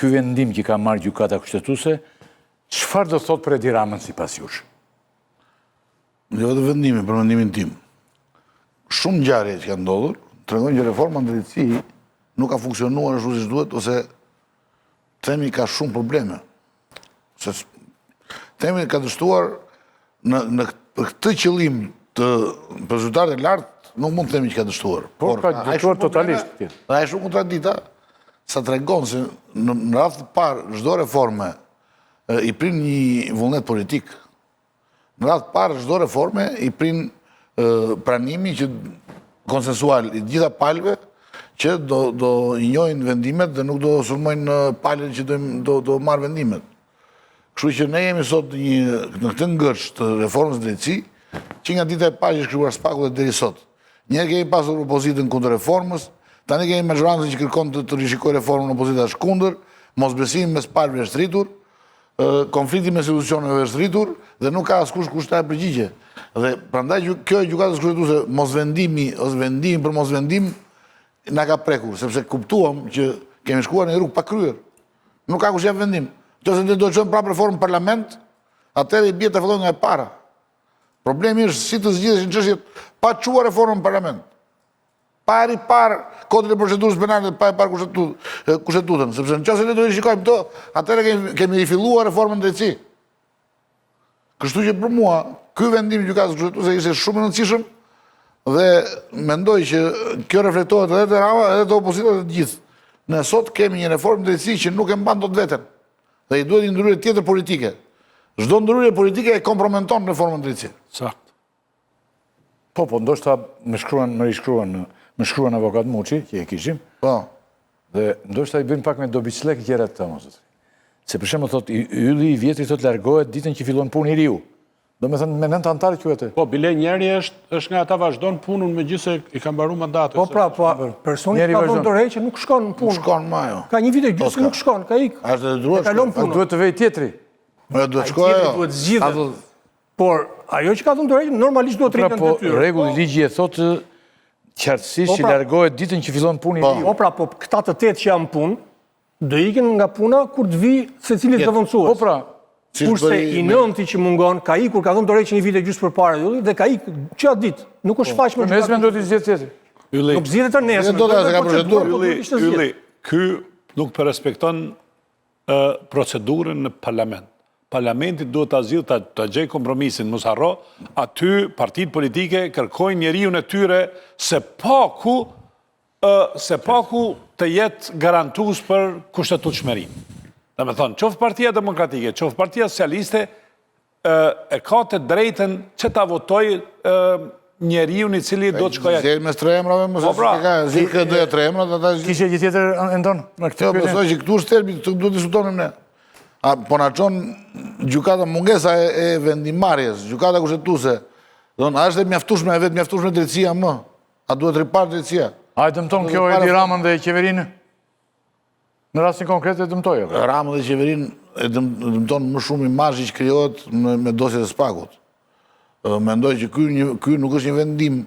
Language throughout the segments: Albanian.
ky vendim që ka marrë gjykata kushtetuese, çfarë do thotë për Edi Ramën sipas jush? Jo vetëm vendimi, për mendimin tim. Shumë ngjarje që kanë ndodhur, tregojnë që reforma në drejtësi nuk ka funksionuar ashtu siç duhet ose themi ka shumë probleme. Se themi ka dështuar në në për këtë qëllim të për zyrtarët e lartë nuk mund të themi që ka dështuar. Po, por ka dështuar totalisht. Dhe aq shumë kontradikta sa tregon se në, në radhë të parë çdo reforme i prin një vullnet politik. Në radhë të parë çdo reforme i prin pranimi që konsensual i të gjitha palëve që do do i njohin vendimet dhe nuk do sulmojnë palën që do do do marrë vendimet. Kështu që ne jemi sot në një në këtë ngërç të reformës në drejtësi, që nga dita e parë që është krijuar SPAK-u dhe deri sot. Njëherë kemi pasur opozitën kundër reformës, tani kemi mazhorancën që kërkon të, të rishikojë reformën, opozita është kundër, mosbesimi mes palëve është rritur, konflikti mes institucioneve është rritur dhe nuk ka askush kush ta japë përgjigje. Dhe prandaj kjo e gjykatës kushtetuese mosvendimi ose vendimi për mosvendim na ka prekur, sepse kuptuam që kemi shkuar në një rrugë pa kryer. Nuk ka kush jep vendim. Nëse ne do të çojmë prapë reformën në parlament, atëherë i bie të fillojmë nga e para. Problemi është si të zgjidheshin çështjet pa çuar reformën në parlament. Pa e riparë kodin e procedurës penale, pa e parë kushtetutën, sepse në qoftë se ne do i shikojmë këto, atëherë kemi, kemi rifilluar reformën në drejtësi. Kështu që për mua, ky vendim i gjykatës kushtetuese ishte shumë i rëndësishëm dhe mendoj që kjo reflektohet edhe te Rama, edhe te opozita dhe të gjithë. Ne sot kemi një reformë në drejtësi që nuk e mban dot veten. Dhe i duhet një ndërhyrje tjetër politike. Çdo ndërhyrje politike e kompromenton reformën në drejtësi. Saktë. Po, po, ndoshta më shkruan, më rishkruan, më shkruan avokat Muçi, që e kishim. Po. Dhe ndoshta i bëjmë pak me dobiçlek gjërat këta, mos zotëri. Se për shembull thotë Ylli i vjetri thotë largohet ditën që fillon punë i riu. Domethënë me nëntë anëtarë quhet. Po, bile njëri është është nga ata vazhdon punën megjithëse i ka mbaruar mandati. Po pra, po personi që ka dhënë dorëheqje nuk shkon në punë. Nuk shkon më ajo. Ka një vit e gjysmë nuk shkon, ka ik. Është e detyruar. Kalon punën. Duhet të vejë tjetri. Po duhet të shkojë ajo. Duhet zgjidhet. Por ajo që ka dhënë dorëheqje normalisht duhet të pra, rritë në po, detyrë. Po rregulli ligji e thotë qartësisht po, që pra. largohet ditën që fillon punë i po. riu. Po pra, po këta të tetë që janë në punë, do ikin nga puna kur të vijë secili zëvendësues. Po pra, kurse i nënti që mungon, ka ikur, ka dhënë dorëheqje një vit e gjysmë përpara Ylli dhe ka ikur që atë ditë. Nuk është shfaq më. Po nesër do të zgjidhet tjetri. Ylli. Nuk zgjidhet të nesër. Do të ka procedurë. Ylli, Ylli, ky nuk po respekton procedurën në parlament. Parlamenti duhet ta zgjidhë, ta, ta gjejë kompromisin, mos harro, aty partitë politike kërkojnë njeriun e tyre së paku së paku të jetë garantues për kushtetutshmërinë. Domethënë, qoftë Partia Demokratike, qoftë Partia Socialiste, e ka të drejtën që ta votojë njeriun i cili do të shkojë atje. Zgjedh mes tre emrave, mos po pra, ka zgjedh këtë doja tre emra, ata zgjedh. Kishe gjë tjetër Enton në këtë jo, pyetje? Jo, besoj që këtu është thelbi, këtu duhet të diskutonim ne. A po na çon gjykata mungesa e, e vendimmarrjes, gjykata kushtetuese. Do a është e mjaftueshme, e vetëmjaftueshme drejtësia më? A duhet riparë drejtësia? A e dëmton kjo Edi Ramën dhe qeverinë? Në rastin konkret e dëmtoi apo? Ramën dhe qeverinë e dëmton më shumë imazhi që krijohet me, me dosjet e SPAK-ut. Mendoj që ky një ky nuk është një vendim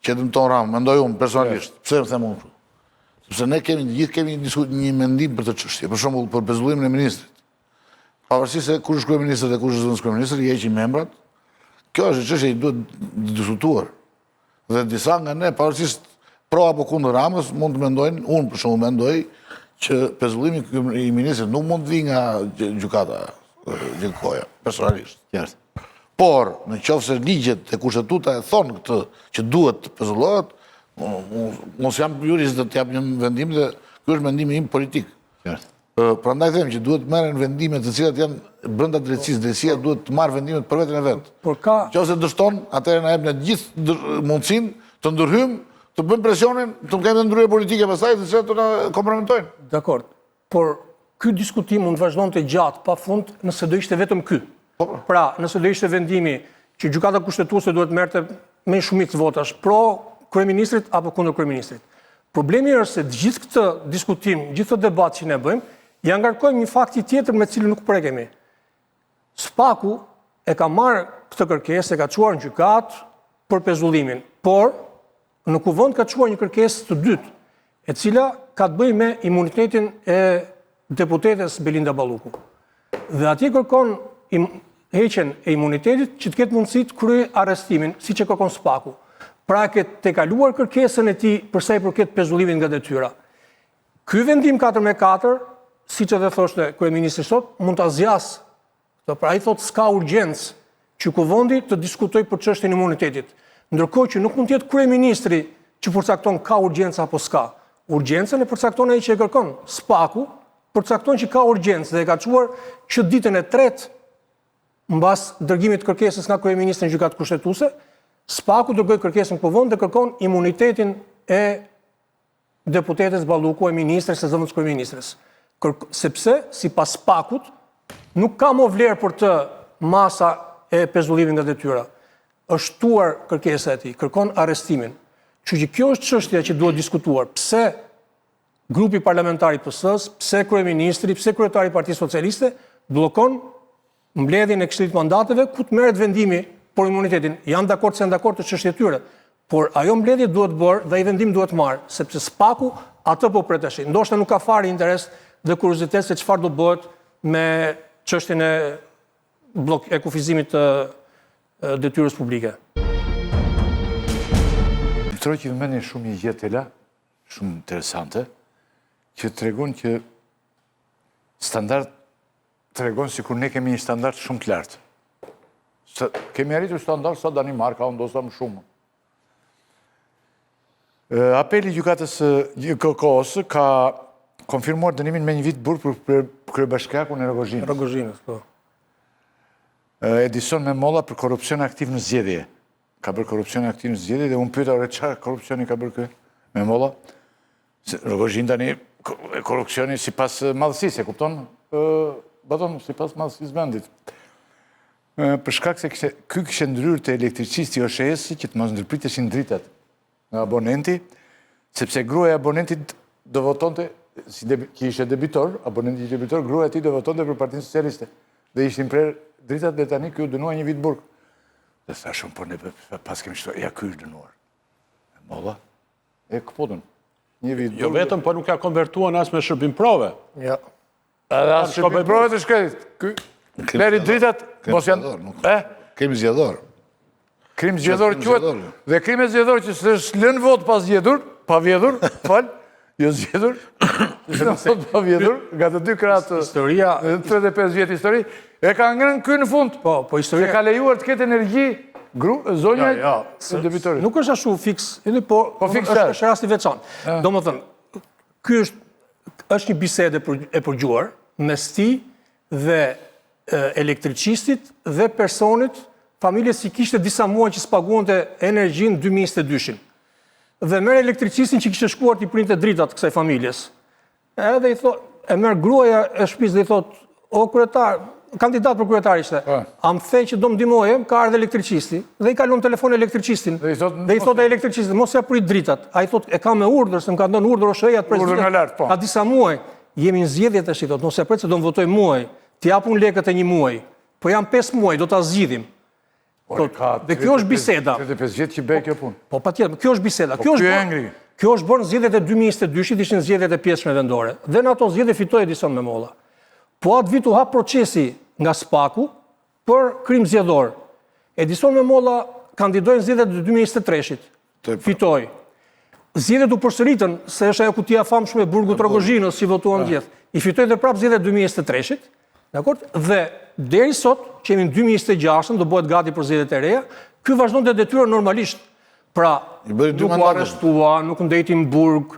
që e dëmton Ramën, mendoj unë personalisht. Pse e them unë kështu? Sepse ne kemi të gjithë kemi një diskut një mendim për këtë çështje, për shembull për pezullimin e ministrit. Pavarësisht se kush është kryeministër dhe kush është zëvendëskryeministër, i heqim emrat. Kjo është një çështje që duhet diskutuar. Dhe disa nga ne, pavarësisht pro apo kundër Ramës, mund të mendojnë, unë për shembull mendoj, që pezullimi i ministrit nuk mund të vijë nga gjykata GJKKO-ja, personalisht. Qartë. Por, në qoftë se ligjet e kushtetuta e thonë këtë që duhet të pezullohet, unë s'jam jurist dhe të jap një vendim dhe ky është mendimi im politik. Qartë. Prandaj them që duhet të merren vendime të cilat janë brenda drejtësisë, drejtësia duhet të marrë vendimet për veten e vet. Por ka Nëse dështon, atëherë na jep ne të gjithë mundësinë të ndërhyjmë, të bëjmë presionin, të kemi ndërhyrje politike pastaj, të cilat do na kompromentojnë. Dakord. Por ky diskutim mund të vazhdonte gjatë pa fund nëse do ishte vetëm ky. Po, po. Pra, nëse do ishte vendimi që gjykata kushtetuese duhet merrte me shumicë votash pro kryeministrit apo kundër kryeministrit. Problemi është se të gjithë këtë diskutim, gjithë këtë debat që ne bëjmë, ia ngarkojmë një fakti tjetër me të cilin nuk prekemi. SPAK-u e ka marrë këtë kërkesë, e ka çuar në gjykatë për pezullimin, por në kuvend ka çuar një kërkesë të dytë, e cila ka të bëjë me imunitetin e deputetes Belinda Balluku. Dhe atje kërkon heqjen e imunitetit që të ketë mundësi të kryejë arrestimin, siç e kërkon SPAK-u. Pra e ka tejkaluar kërkesën e tij për sa i përket pezullimit nga detyra. Ky vendim 4 me 4, siç edhe thoshte kryeministri sot, mund ta zgjasë. Pra ai thotë s'ka urgjencë që kuvendi të diskutojë për çështjen e imunitetit. Ndërkohë që nuk mund të jetë kryeministri që përcakton ka urgjencë apo s'ka. Urgjencën e përcakton ai që e kërkon. SPAK-u përcakton që ka urgjencë dhe e ka çuar që ditën e tretë mbas dërgimit të kërkesës nga kryeministri në Gjykatë Kushtetuese, SPAK-u dërgoi kërkesën në kuvend dhe kërkon imunitetin e deputetes Balluku e ministres e zëvendëskryeministres. Sepse, sipas SPAK-ut, nuk ka më vlerë për të masa e pezullimit nga detyra. Është shtuar kërkesa e tij, kërkon arrestimin. Kështu që kjo është çështja që duhet diskutuar. Pse grupi parlamentar i PS-së, pse kryeministri, pse kryetari i Partisë Socialiste bllokon mbledhjen e Këshillit të Mandateve ku të merret vendimi për imunitetin. Janë dakord s'janë dakord është çështje e tyre. Por ajo mbledhje duhet bërë dhe ai vendim duhet marrë, sepse SPAK-u atë po pret tash. Ndoshta nuk ka fare interes dhe kuriozitet se çfarë do bëhet me çështjen e bllok e kufizimit të detyrës publike. Më tërhoqi vëmendjen shumë një gjë Tela, shumë interesante, që tregon që standard tregon sikur ne kemi një standard shumë të lartë. Kemi arritur standard sa Danimarka, ndoshta më shumë. Apeli i gjykatës së GJKKO-së ka konfirmuar dënimin me një vit burg për kryebashkiakun e Rrogozhinës. Rrogozhinës, po. Edison Memolla për korrupsion aktiv në zgjedhje. Ka bërë korrupsion aktiv në zgjedhje dhe unë pyeta ore çfarë korrupsioni ka bërë ky Memolla? Se Rrogozhinë tani korrupsioni sipas madhësisë, e kupton? Baton sipas madhësisë vendit. Për shkak se kishte ky kishte ndërhyrë te elektricisti i OSHEE-së që të mos ndërpriteshin dritat nga abonenti, sepse gruaja e abonentit do votonte si debi, që ishte debitor, abonenti ishte debitor, gruaja e tij do votonte për Partinë Socialiste. Dhe ishin prerë dritat dhe tani ky u dënua një vit burg. Dhe thashë unë, po ne paskemi shtuar, ja ky është dënuar. Memolla, e këputën. Një vit Jo vetëm, po nuk ja konvertuan as me shërbim prove. Ja. Edhe as shërbim prove të shkretit. Ky Leri dritat, mos janë... E? Krim zgjedhor. Krim zgjedhor quhet, dhe krimi zgjedhor që s'është lënë votë pa zgjedhur, pa vjedhur, fal, jo zgjedhur, s'është lënë votë pa vjedhur, nga të dy krahët Historia... 35 vjet histori, e ka ngrënë ky në fund, po, po historia... Se ka lejuar të ketë energji, gru, zonja jo, jo, debitorit. Nuk është ashtu fiks, po, po fiks është, është rast i veçantë. Domethënë, ky është, është një bisedë e përgjuar, mes tij dhe elektricistit dhe personit, familjes që kishte disa muaj që s'paguante energjinë 2022-shin. Dhe merr elektricistin që kishte shkuar t'i printe dritat kësaj familjes. Edhe i thot, e merr gruaja e shtëpisë dhe i thot, o kryetar, kandidat për kryetar ishte. Po. A më the që do më ndihmoje, ka ardhur elektricisti dhe i kalon telefon elektricistin. Dhe i thot, dhe i thot elektricistit, mos ja prit dritat. Ai thot, e kam me urdhër, se më ka dhënë urdhër OSHEE-ja të pres. Urdhër nga lart, po. Ka disa muaj. Jemi në zgjedhje tash i thotë, mos ja prit se do më votojë mua. T'i jap unë lekët e një muaji. Po janë 5 muaj, do ta zgjidhim. Po, ka dhe kjo është biseda. 35 vjet që bëhet kjo punë. Po patjetër, kjo është biseda. Po, kjo është bërë. Kjo është bërë në zgjedhjet e 2022-shit, ishin zgjedhjet e pjesshme vendore. Dhe në ato zgjedhje fitoi Edison Memolla. Po atë vit u hap procesi nga SPAK-u për krim zgjedhor. Edison Memolla kandidoi në zgjedhjet e 2023-shit. Fitoi. Zgjedhjet u përsëritën, se është ajo kutia e famshme e burgut të Rrogozhinës, si votuan të gjithë. I fitoi dhe prapë zgjedhjet e 2023-shit, dakord? Dhe deri sot, që jemi në 2026-ën, do bëhet gati për zgjedhjet e reja, ky vazhdonte detyrën normalisht. Pra, nuk u arrestua, nuk ndejti në burg,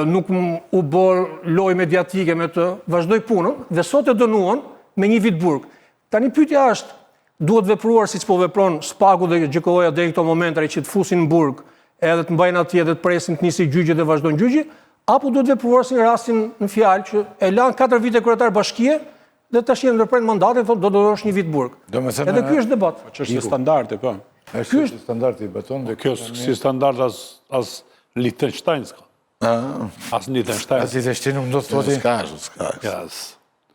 nuk u bë lojë mediatike me të, vazhdoi punën dhe sot e dënuan me një vit burg. Tani pyetja është, duhet vepruar siç po vepron SPAK-u dhe GJKKO-ja deri në këto momente që të fusin në burg, edhe të mbajnë atje dhe të presin të nisi gjyqi dhe vazhdon gjyqi, apo duhet vepruar si në rastin në fjalë që e lanë 4 vite kryetar bashkie dhe tash i ndërprenë mandatin, thotë do dënosh një vit burg. Domethënë Edhe ky është debat. Po çështje standardi, po. Ky është standardi Baton dhe kjo si standard as as Liechtenstein s'ka. As në Liechtenstein. As Liechtenstein nuk do të thotë. S'ka, s'ka. Ja.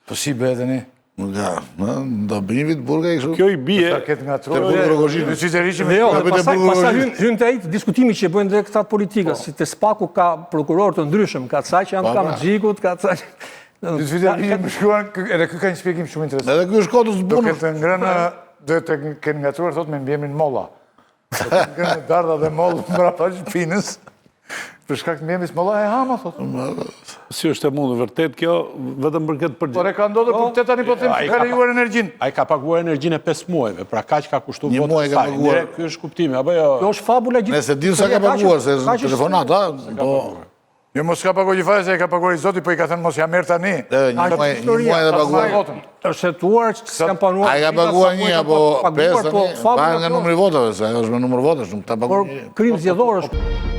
Po si bëhet tani? Nuk ka, ë, do bëj një vit burg ai kështu. Kjo i bie. Ta ketë nga truri. Te burgu Në qytet rishim. Jo, dhe pastaj pastaj hyn hyn te ai diskutimi që bëjnë dhe këta të politikës, po. si te SPAK-u ka prokurorë të ndryshëm, ka ca që janë të po, pra. Kamxhikut, ka ca. Dy vite vijë më shkruan, edhe ky ka një shpjegim shumë interesant. Edhe ky është kotës të punës. Do ketë ngrënë, do të kenë ngatërruar thotë me mbiemrin Molla. Do të ngrënë dardha dhe mollë mbrapa shpinës. Për shkak të mbiemrit Molla e hamë, thotë. Si është e mundur vërtet kjo, vetëm për këtë përgjigje. Por e ka ndodhur për këtë tani po them që ka lejuar energjinë. Ai ka paguar energjinë e 5 muajve, pra kaq ka kushtuar vota. Një muaj ka paguar. Ky është kuptimi, apo jo? Kjo është fabula gjithë. Nëse di sa ka paguar, se telefonata, po Jo mos ka paguar një fare se e ka paguar i zoti, po i ka thënë mos ja merr tani. Një muaj, një muaj dhe paguar. Është hetuar që s'kan paguar. Ai ka paguar një apo pesë po, tani, varet nga numri i votave, se ajo është me numër votash, nuk ta paguar. Por krim zgjedhor është.